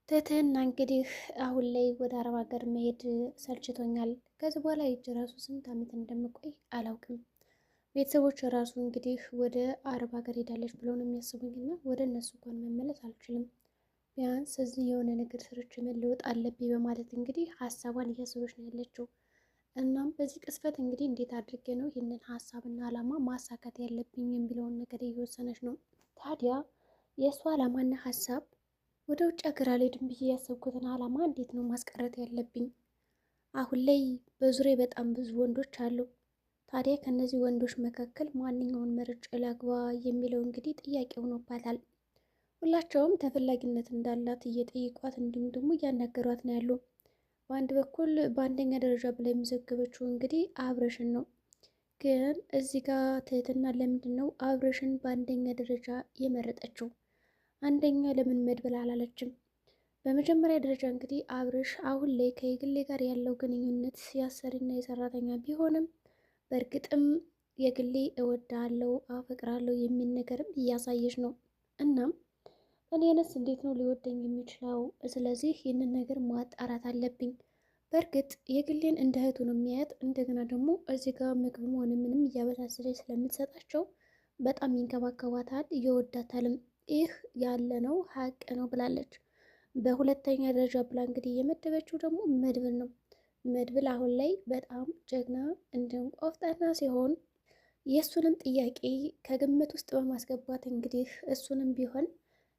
ትህትና እንግዲህ አሁን ላይ ወደ አረብ ሀገር መሄድ ሰልችቶኛል። ከዚህ በኋላ ሂጅ ራሱ ስንት ዓመት እንደምቆይ አላውቅም። ቤተሰቦች ራሱ እንግዲህ ወደ አረብ ሀገር ሄዳለች ብለው ነው የሚያስቡኝ እና ወደ እነሱ እንኳን መመለስ አልችልም። ቢያንስ እዚህ የሆነ ነገር ስርች መለወጥ አለብኝ በማለት እንግዲህ ሀሳቧን እያሰበች ነው ያለችው። እናም በዚህ ቅስፈት እንግዲህ እንዴት አድርጌ ነው ይህንን ሀሳብና ዓላማ ማሳካት ያለብኝ የሚለውን ነገር እየወሰነች ነው። ታዲያ የእሷ ዓላማና ሀሳብ ወደ ውጭ ሀገር አልሄድም ብዬ ያሰብኩትን ዓላማ እንዴት ነው ማስቀረት ያለብኝ? አሁን ላይ በዙሪያ በጣም ብዙ ወንዶች አሉ። ታዲያ ከእነዚህ ወንዶች መካከል ማንኛውን መርጬ ላግባ የሚለው እንግዲህ ጥያቄ ሆኖባታል። ሁላቸውም ተፈላጊነት እንዳላት እየጠየቋት እንዲሁም ደግሞ እያናገሯት ነው ያሉ። በአንድ በኩል በአንደኛ ደረጃ ብላ የመዘገበችው እንግዲህ አብረሽን ነው። ግን እዚህ ጋር ትህትና ለምንድን ነው አብረሽን በአንደኛ ደረጃ የመረጠችው? አንደኛ ለምን መድብል አላለችም? በመጀመሪያ ደረጃ እንግዲህ አብርሽ አሁን ላይ ከየግሌ ጋር ያለው ግንኙነት የአሰሪና የሰራተኛ ቢሆንም በእርግጥም የግሌ እወዳለሁ አፈቅራለሁ የሚል ነገርም እያሳየች ነው። እናም እኔንስ እንዴት ነው ሊወደኝ የሚችለው? ስለዚህ ይህንን ነገር ማጣራት አለብኝ። በእርግጥ የግሌን እንደ እህቱ ነው የሚያያት። እንደገና ደግሞ እዚህ ጋር ምግብም ሆነ ምንም እያበሳሰለች ስለምትሰጣቸው በጣም ይንከባከባታል፣ ይወዳታልም። ይህ ያለ ነው ሀቅ ነው ብላለች። በሁለተኛ ደረጃ ብላ እንግዲህ የመደበችው ደግሞ መድብል ነው። መድብል አሁን ላይ በጣም ጀግና እንዲሁም ቆፍጣና ሲሆን የእሱንም ጥያቄ ከግምት ውስጥ በማስገባት እንግዲህ እሱንም ቢሆን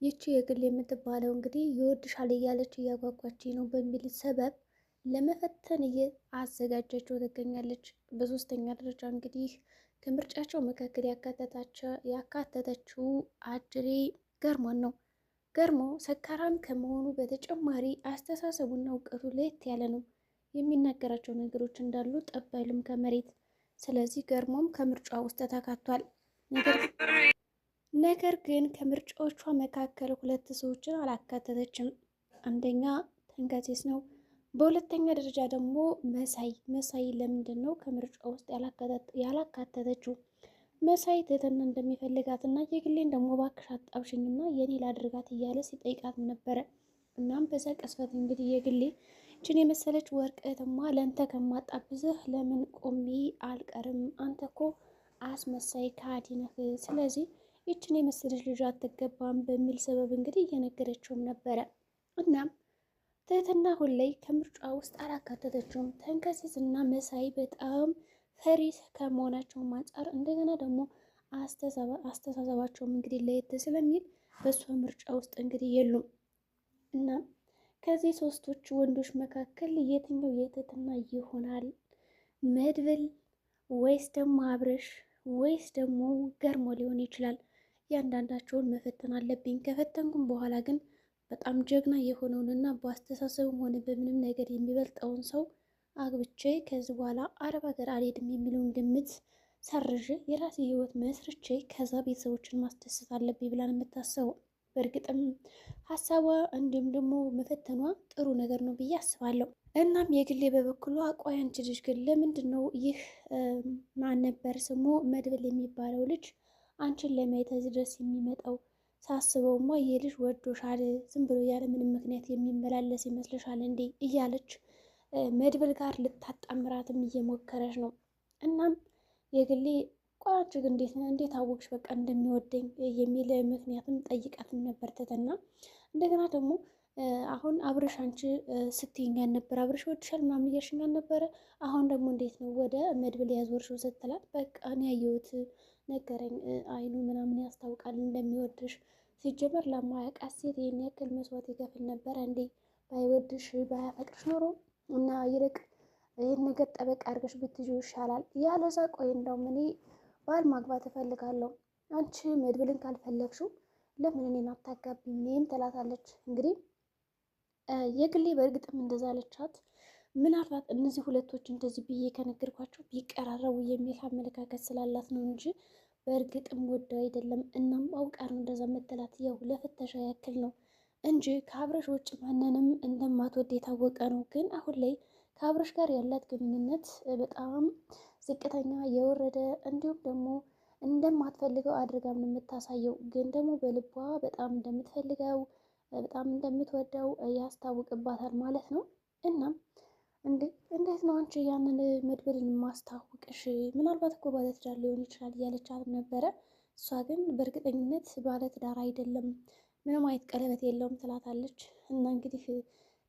ይቺ የግል የምትባለው እንግዲህ ይወድሻል እያለች እያጓጓች ነው በሚል ሰበብ ለመፈተን እየአዘጋጀችው ትገኛለች። በሶስተኛ ደረጃ እንግዲህ ከምርጫቸው መካከል ያካተተችው አጅሬ ገርሞን ነው። ገርሞ ሰካራም ከመሆኑ በተጨማሪ አስተሳሰቡና እውቀቱ ለየት ያለ ነው። የሚናገራቸው ነገሮች እንዳሉ ጠብ አይሉም ከመሬት። ስለዚህ ገርሞም ከምርጫ ውስጥ ተካቷል። ነገር ግን ከምርጫዎቿ መካከል ሁለት ሰዎችን አላካተተችም። አንደኛ ተንከሴስ ነው። በሁለተኛ ደረጃ ደግሞ መሳይ። መሳይ ለምንድን ነው ከምርጫ ውስጥ ያላካተተችው? መሳይ ትህትና እንደሚፈልጋት እና የግሌን ደግሞ እባክሽ አጣብሽኝና የኔ ላድርጋት እያለ ሲጠይቃት ነበረ። እናም በዛ ቅስፈት እንግዲህ የግሌ ችን የመሰለች ወርቅ እህትማ ለአንተ ከማጣብዝህ ለምን ቆሜ አልቀርም? አንተ እኮ አስመሳይ ከሃዲ ነህ። ስለዚህ ይችን የመሰለች ልጅ አትገባም በሚል ሰበብ እንግዲህ እየነገረችውም ነበረ። እናም ትህትና አሁን ላይ ከምርጫ ውስጥ አላካተተችውም። ተንከሲስ እና መሳይ በጣም ፈሪ ከመሆናቸውም አንጻር እንደገና ደግሞ አስተሳሰባቸውም እንግዲህ ለየት ስለሚል በእሷ ምርጫ ውስጥ እንግዲህ የሉም። እናም ከዚህ ሶስቶች ወንዶች መካከል የትኛው የትህትና ይሆናል? መድብል ወይስ ደግሞ አብርሽ ወይስ ደግሞ ገርሞ ሊሆን ይችላል? እያንዳንዳቸውን መፈተን አለብኝ። ከፈተንኩም በኋላ ግን በጣም ጀግና የሆነውንና በአስተሳሰብም ሆነ በምንም ነገር የሚበልጠውን ሰው አግብቼ ከዚህ በኋላ አረብ ሀገር አልሄድም የሚለውን ግምት ሰርዤ የራሴ ህይወት መስርቼ ከዛ ቤተሰቦችን ማስደሰት አለብኝ ብላን የምታስበው። በእርግጥም ሀሳቧ እንዲሁም ደግሞ መፈተኗ ጥሩ ነገር ነው ብዬ አስባለሁ። እናም የግሌ በበኩሏ ቆይ አንቺ ልጅ ግን ለምንድን ነው ይህ ማን ነበር ስሙ መድብል የሚባለው ልጅ አንቺን ለማየት እዚህ ድረስ የሚመጣው? ሳስበውማ ይህ ልጅ ወዶሻል፣ ዝም ብሎ ያለ ምንም ምክንያት የሚመላለስ ይመስልሻል እንዴ? እያለች መድብል ጋር ልታጣምራትም እየሞከረች ነው። እናም የግሌ ቆይ አንቺ ግን እንዴት አወቅሽ በቃ እንደሚወደኝ የሚል ምክንያትም ጠይቃትም ነበር ትትና እንደገና ደግሞ አሁን አብረሽ አንቺ ስትይኝ ነበር አብረሽ ወድሻል ምናምን እያልሽኝ ነበረ። አሁን ደግሞ እንዴት ነው ወደ መድብል ያዞርሽው ስትላት በቃ እኔ ያየሁት ነገረኝ፣ አይኑ ምናምን ያስታውቃል እንደሚወድሽ። ሲጀመር ለማያውቃት ሴት ይህን ያክል መስዋዕት ይከፍል ነበር እንዴ? ባይወድሽ ባያፈቅርሽ ኖሮ እና ይልቅ ይህን ነገር ጠበቅ አድርገሽ ብትይዥው ይሻላል። ያለዛ ቆይ እንደውም እኔ ባል ማግባት እፈልጋለሁ፣ አንቺ መድብልን ካልፈለግሽው ለምን እኔን አታጋቢኝም? ትላታለች። እንግዲህ የግሌ በእርግጥም እንደዛ አለቻት። ምናልባት እነዚህ ሁለቶች እንደዚህ ብዬ ከነገርኳቸው ቢቀራረቡ የሚል አመለካከት ስላላት ነው እንጂ በእርግጥም ወደው አይደለም። እናም አውቃ ነው እንደዛ መተላት፣ ያው ለፍተሻ ያክል ነው እንጂ ከአብረሽ ውጭ ማንንም እንደማትወድ የታወቀ ነው። ግን አሁን ላይ ከአብረሽ ጋር ያላት ግንኙነት በጣም ዝቅተኛ የወረደ እንዲሁም ደግሞ እንደማትፈልገው አድርጋ ነው የምታሳየው። ግን ደግሞ በልቧ በጣም እንደምትፈልገው በጣም እንደምትወደው ያስታውቅባታል ማለት ነው። እናም እንዴ እንዴት ነው አንቺ ያንን መድብልን ማስታወቅሽ? ምናልባት እኮ ባለትዳር ሊሆን ይችላል እያለቻት ነበረ። እሷ ግን በእርግጠኝነት ባለትዳር አይደለም፣ ምንም አይነት ቀለበት የለውም ትላታለች። እና እንግዲህ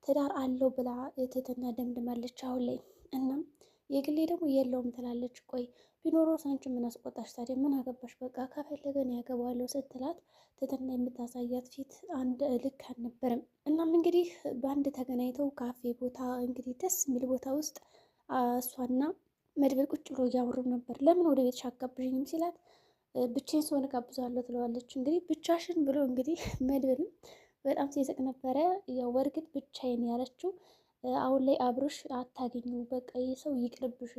ትዳር አለው ብላ ትህትና ደምድማለች አሁን ላይ። እናም የግሌ ደግሞ የለውም ትላለች። ቆይ ቢኖረው አንቺ ምን አስቆጣሽ ታዲያ? ምን አገባሽ? በቃ ከፈለገን ያገባዋለሁ ስትላት ትህትና የምታሳያት ፊት አንድ ልክ አልነበረም። እናም እንግዲህ በአንድ ተገናኝተው ካፌ ቦታ እንግዲህ ደስ የሚል ቦታ ውስጥ እሷና መድብል ቁጭ ብሎ እያወሩ ነበር። ለምን ወደ ቤትሽ አጋብዥኝም ሲላት ብቻዬን ስሆን እጋብዛለሁ ትለዋለች። እንግዲህ ብቻሽን ብሎ እንግዲህ መድብልም በጣም ሲስቅ ነበረ። ያው በእርግጥ ብቻዬን ያለችው አሁን ላይ አብሮሽ አታገኙ፣ በቃ ይህ ሰው ይቅርብሽ፣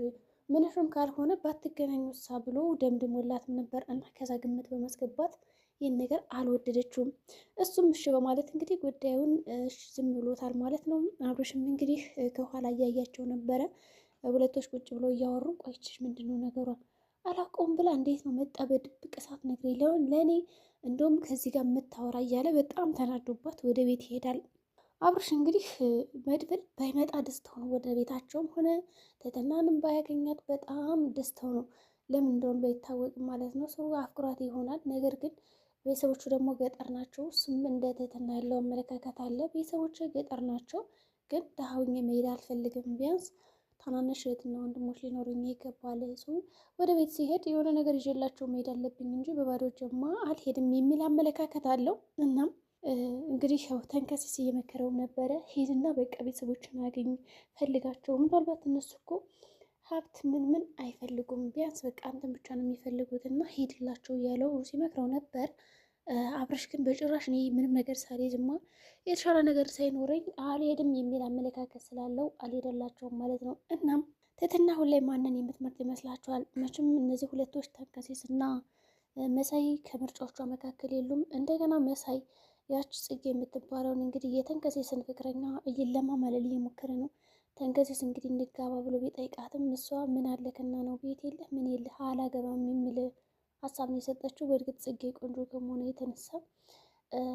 ምንሽም ካልሆነ ባትገናኙ ሳ ብሎ ደምድሞላትም ነበር እና ከዛ ግምት በማስገባት ይህን ነገር አልወደደችውም። እሱም እሺ በማለት እንግዲህ ጉዳዩን ዝም ብሎታል ማለት ነው። አብሮሽም እንግዲህ ከኋላ እያያቸው ነበረ። ሁለቶች ቁጭ ብሎ እያወሩ ቆይችሽ ምንድን ነው ነገሯ አላውቀውም ብላ እንዴት ነው መጣ በድብቅ እሳት ነግሬ ለውን ለእኔ እንደውም ከዚህ ጋር የምታወራ እያለ በጣም ተናዶባት ወደ ቤት ይሄዳል። አብርሽ እንግዲህ መድብል ባይመጣ ደስታው ነው። ወደ ቤታቸውም ሆነ ትህትናንም ባያገኛት በጣም ደስታው ነው። ለምን እንደሆነ ባይታወቅም ማለት ነው። ሰው አፍቅሯት ይሆናል። ነገር ግን ቤተሰቦቹ ደግሞ ገጠር ናቸው። እሱም እንደ ትህትና ያለው አመለካከት አለ። ቤተሰቦቹ ገጠር ናቸው፣ ግን ደሃ ሆኜ መሄድ አልፈልግም። ቢያንስ ታናናሽ እህትና ወንድሞች ሊኖሩኝ ይገባል። ሰው ወደ ቤት ሲሄድ የሆነ ነገር ይዤላቸው መሄድ አለብኝ እንጂ በባዶ እጄማ አልሄድም የሚል አመለካከት አለው። እናም እንግዲህ ያው ተንከሲስ እየመከረው ነበረ። ሂድና በቃ ቤተሰቦችን አገኝ ፈልጋቸው። ምናልባት እነሱ እኮ ሀብት ምን ምን አይፈልጉም፣ ቢያንስ በቃ አንተን ብቻ ነው የሚፈልጉት እና ሂድላቸው እያለው ሲመክረው ነበር። አብረሽ ግን በጭራሽ እኔ ምንም ነገር ሳልይዝማ የተሻለ ነገር ሳይኖረኝ አልሄድም የሚል አመለካከት ስላለው አልሄደላቸውም ማለት ነው። እናም ትህትና አሁን ላይ ማንን የምትመርጥ ይመስላችኋል? መቼም እነዚህ ሁለቶች ተንከሲስ እና መሳይ ከምርጫዎቿ መካከል የሉም። እንደገና መሳይ ያች ጽጌ የምትባለውን እንግዲህ የተንከሴስን ፍቅረኛ ለማማለል እየሞከረ ነው። ተንከሴስ እንግዲህ እንጋባ ብሎ ቢጠይቃትም እሷ ምን አለክና ነው ቤት የለህ ምን የለህ አላገባም የሚል ሀሳብ ነው የሰጠችው። በእርግጥ ጽጌ ቆንጆ ከመሆኑ የተነሳ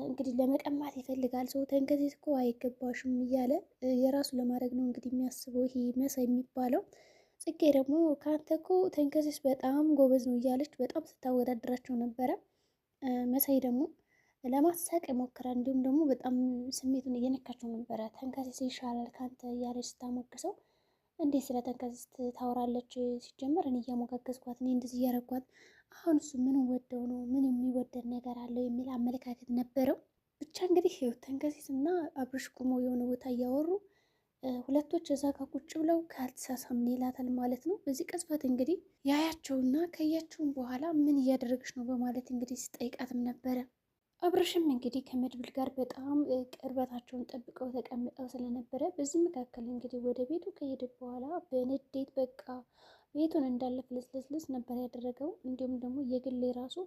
እንግዲህ ለመቀማት ይፈልጋል። ሰው ተንከሴስ እኮ አይገባሽም እያለ የራሱ ለማድረግ ነው እንግዲህ የሚያስበው ይሄ መሳይ የሚባለው። ጽጌ ደግሞ ከአንተ እኮ ተንከሴስ በጣም ጎበዝ ነው እያለች በጣም ስታወዳድራቸው ነበረ። መሳይ ደግሞ ለማሳቅ ይሞክራል። እንዲሁም ደግሞ በጣም ስሜቱን እየነካቸው ነበረ። ተንከሴስ ይሻላል ከአንተ እያለች ስታሞግሰው እንዴት ስለ ተንከሴስ ታወራለች? ሲጀመር እኔ እያሞጋገዝኳት እኔ እንደዚህ እያረጓት፣ አሁን እሱ ምን ወደው ነው ምን የሚወደድ ነገር አለው የሚል አመለካከት ነበረው። ብቻ እንግዲህ ተንከሴስ እና አብርሽ ቁመው የሆነ ቦታ እያወሩ ሁለቶች እዛ ጋር ቁጭ ብለው ካልተሳሳምን ይላታል ማለት ነው። በዚህ ቅጽበት እንግዲህ ያያቸውና ከያቸውም በኋላ ምን እያደረገች ነው በማለት እንግዲህ ሲጠይቃትም ነበረ። አብርሽም እንግዲህ ከመድብል ጋር በጣም ቅርበታቸውን ጠብቀው ተቀምጠው ስለነበረ በዚህ መካከል እንግዲህ ወደ ቤቱ ከሄደ በኋላ በንዴት በቃ ቤቱን እንዳለ ፍልስልስልስ ነበር ያደረገው። እንዲሁም ደግሞ የግሌ ራሱ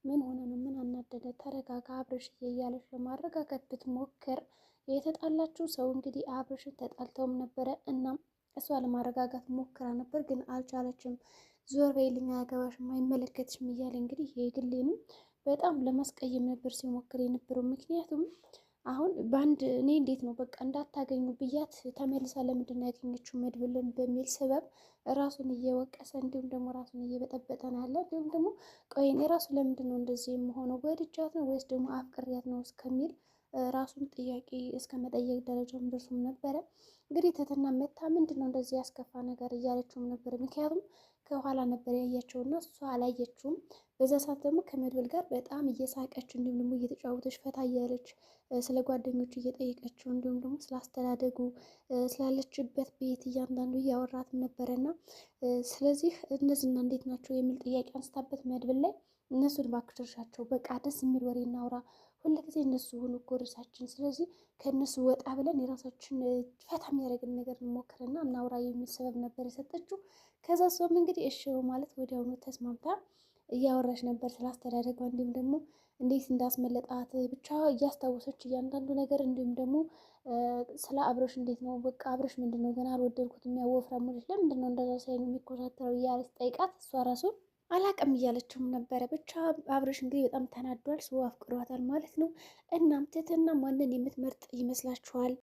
ምን ሆነ ነው ምን አናደደ፣ ተረጋጋ አብርሽ እያለች ለማረጋጋት ብትሞክር የተጣላችው ሰው እንግዲህ አብርሽን ተጣልተውም ነበረ። እናም እሷ ለማረጋጋት ሞክራ ነበር፣ ግን አልቻለችም። ዞር በይልኝ፣ አያገባሽም፣ አይመለከትሽም እያለ እንግዲህ የግሌንም በጣም ለማስቀየም ነበር ሲሞክር የነበረው። ምክንያቱም አሁን በአንድ እኔ እንዴት ነው በቃ እንዳታገኙ ብያት ተመልሳ ለምንድን ነው ያገኘችው መድብልን በሚል ሰበብ ራሱን እየወቀሰ እንዲሁም ደግሞ ራሱን እየበጠበጠ ነው ያለ። እንዲሁም ደግሞ ቆይ እኔ ራሱ ለምንድን ነው እንደዚህ የምሆነው ወድጃት ነው ወይስ ደግሞ አፍቅሪያት ነው እስከሚል ራሱን ጥያቄ እስከ መጠየቅ ደረጃም ደርሶም ነበረ። እንግዲህ ትህትና መታ ምንድን ነው እንደዚህ ያስከፋ ነገር እያለችውም ነበር። ምክንያቱም ከኋላ ነበር ያያቸው እና እሷ አላየችውም። በዛ ሰዓት ደግሞ ከመድብል ጋር በጣም እየሳቀች እንዲሁም ደግሞ እየተጫወተች ፈታ እያለች ስለ ጓደኞቹ እየጠየቀችው እንዲሁም ደግሞ ስላስተዳደጉ ስላለችበት ቤት እያንዳንዱ እያወራትም ነበረና ስለዚህ እነዚህና እንዴት ናቸው የሚል ጥያቄ አንስታበት መድብል ላይ እነሱን እባክሽ እርሻቸው፣ በቃ ደስ የሚል ወሬ እናውራ፣ ሁልጊዜ እነሱ ሆኑ እኮ ርዕሳችን። ስለዚህ ከእነሱ ወጣ ብለን የራሳችን ፈታ የሚያደርግን ነገር እንሞክርና እናውራ የሚል ሰበብ ነበር የሰጠችው። ከዛ እሷም እንግዲህ እሺ ማለት ወዲያውኑ ተስማምታ እያወራች ነበር ስለ አስተዳደጓ እንዲሁም ደግሞ እንዴት እንዳስመለጣት ብቻ እያስታወሰች እያንዳንዱ ነገር እንዲሁም ደግሞ ስለ አብረሽ እንዴት ነው በቃ አብረሽ ምንድን ነው ገና አልወደድኩትም፣ የሚያወፍራሙ ልጅ ለምንድን ነው እንደዛ ሳይን የሚኮሳተረው እያለች ጠይቃት እሷ ራሱ አላቅም እያለችውም ነበረ። ብቻ አብርሽ እንግዲህ በጣም ተናዷል። ሰው አፍቅሯታል ማለት ነው። እናም ትህትና ማንን የምትመርጥ ይመስላችኋል?